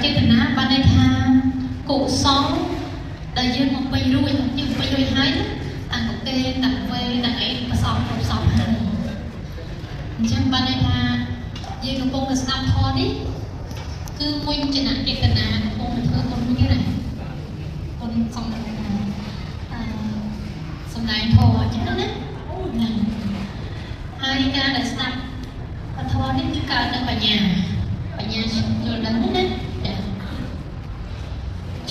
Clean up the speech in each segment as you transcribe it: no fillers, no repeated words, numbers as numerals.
ចេតនាបានន័យថាកុសលដែលយើងមកពេញរួចយើងពេញរួចហើយតាំងប្រគេនតាំងវេតាំងអីប្រសពគ្រប់សពហើយអញ្ចឹងបានន័យថាយើងកំពុងតែស្ដាប់ធម៌នេះគឺមុញ្ចនចេតនាកំពុងតែធ្វើបុណ្យនេះណាបុណ្យសំសម្ដែងធម៌អញ្ចឹងណាហ្នឹងហើយការដែលស្ដាប់ធម៌នេះគឺកើតនៅបញ្ញាបញ្ញាយល់ដឹងណាចា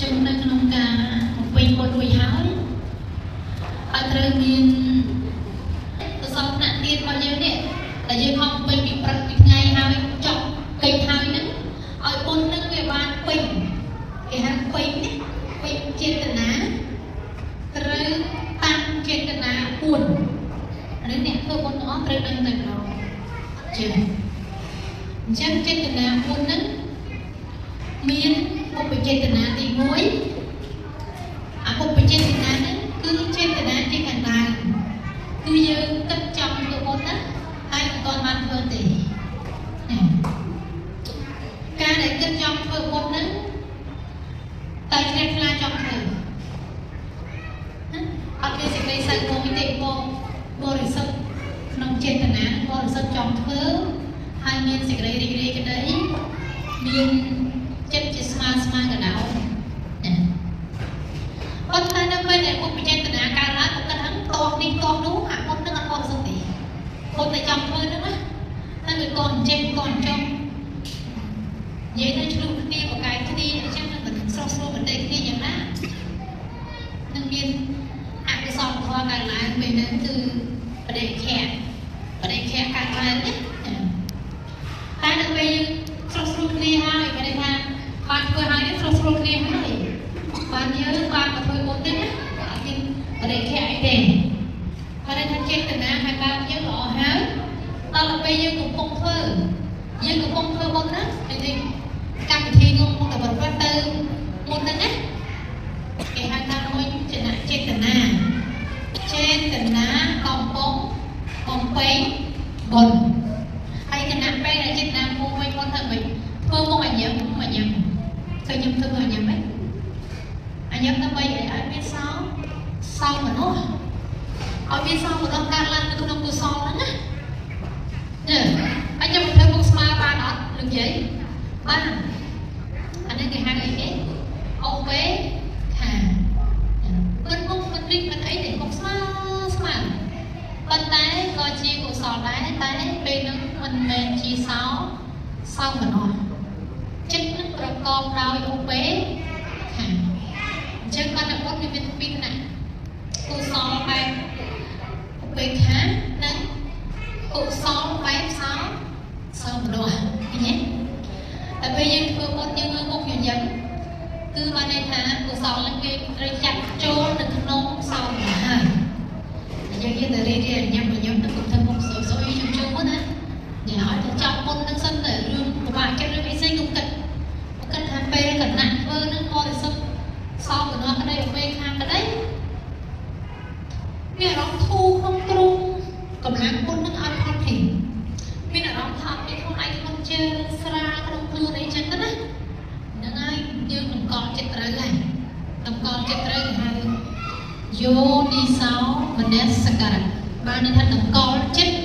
ចឹងនៅក្នុងការបំពេញបុណ្យរួចហើយឲ្យត្រូវមានកុសលថ្នាក់ទៀតរបស់យើងនេះដែលយើងខំពេញពីព្រឹកពីថ្ងៃហើយចប់កិច្ចហើយហ្នឹងឲ្យបុណ្យហ្នឹងវាបានពេញគេហៅពេញណាពេញចេតនាត្រូវតាំងចេតនា4អានេះអ្នកធ្វើបុណ្យទាំងអស់ត្រូវដឹងតែម្ដងជឿអញ្ចឹងចេតនា4ហ្នឹងមានឧបចេតនាទី1អឧបចេតនាហ្នឹងគឺចេតនាជាខាងដើមគឺយើងគិតចង់ធ្វើបុណ្យណាហើយមិនទាន់បានធ្វើទេការដែលគិតចង់ធ្វើបុណ្យហ្នឹងតែជ្រះថ្លាចង់ធ្វើណាអត់មានសេចក្តីសៅមងទេបងបរិសុទ្ធក្នុងចេតនានឹងបរិសុទ្ធចង់ធ្វើហើយមានសេចក្តីរីករាយក្តីមានចិត្តជាស្មើស្មើកណ្ដោណាប៉ុន្តែនៅពេលដែលឧបចេតនាកើតឡើងក៏គិតហ្នឹងតោះនេះតោះនោះអាបុណ្យនឹងអត់បរិសុទ្ធទេបុណ្យតែចង់ធ្វើហ្នឹងណាតែវាកូនចេះកូនចង់និយាយទៅឆ្លុះគ្នាបកាយគ្នាអញ្ចឹងនឹងមិនស្រស់ស្រួលបន្តិចគ្នាយ៉ាងណានឹងមានអកុសលធម៌កើតឡើងពេលហ្នឹងគឺបដិខៈបដិខៈកើតឡើងណាតែនៅពេលយើងស្រស់ស្រួលគ្នាហើយគេថាបានធ្វើហើយស្រស់ស្រួលគ្នាហើយបានយើងបានមកធ្វើបុណ្យទេណាអត់មានបដិខៈអីទេគាត់ថាចេតនាខាងដើមយើងល្អហើយដល់ពេលយើងកំពុងធ្វើយើងកំពុងធ្វើបុណ្យណានិយាយកម្មវិធីកំពុងតែប្រព្រឹត្តទៅមុនហ្នឹងណាគេហៅថាមុញ្ចនចេតនាចេតនាកំពុងបំពេញបុណ្យហើយគណៈពេលដែលចេតនាពុំវិញមុនទៅវិញធ្វើមុខអញ្ញឹមអញ្ញឹមឃើញខ្ញុំធ្វើអញ្ញឹមហ៎អញ្ញឹមដើម្បីឲ្យមានសោសោមនុស្សឲ្យមានសោមនុស្សកើតឡើងនៅក្នុងកុសលហ្នឹងណានេះអញ្ញឹមធ្វើមុខស្មើបានអត់លោកយាយបានអានេះគេហៅអីគេអូវេខាមិនមុខមិនរីកមិនអីទេមុខស្មើស្មើប៉ុន្តែក៏ជាកុសលដែរតែពេលហ្នឹងមិនមែនជាសោសោមនុស្សចិត្តនឹងប្រកបដោយឧបេខាអញ្ចឹងគាត់តែបុណ្យវាមានពីរថ្នាក់កុសលបែបឧបេខានិងកុសលបែបសោសោមនុស្សឃើញទេតែពេលយើងធ្វើបុណ្យយើងមើលមុខញញឹមគឺបានន័យថាកុសលនឹងគេត្រូវចាត់ចូលនៅក្នុងសោមនុស្សហើយយើងនិយាយទៅរីករាយញឹមញឹមទៅគុំធ្វើមុខស្រួយៗជុំជុំណានិយាយឲ្យទៅចាប់បុណ្យនឹងសិនទៅរឿងពិបាកចិត្តរឿងអីផ្សេងគុំគិតគិតថាពេលកណៈធ្វើនឹងបរិសុទ្ធសោមនស្សក្តីឧបេខាក្តីមានអារម្មណ៍ធូរក្នុងទ្រូងកម្លាំងបុណ្យនឹងឲ្យផលភ្លាមមានអារម្មណ៍ថាមានខ្លួនឯងក្នុងជើងស្រាលក្នុងខ្លួនអីចឹងទៅណាហ្នឹងហើយយើងតម្កល់ចិត្តត្រូវហើយតម្កល់ចិត្តត្រូវគេហៅយោនិសោមនសិការៈបានន័យថាតម្កល់ចិត្ត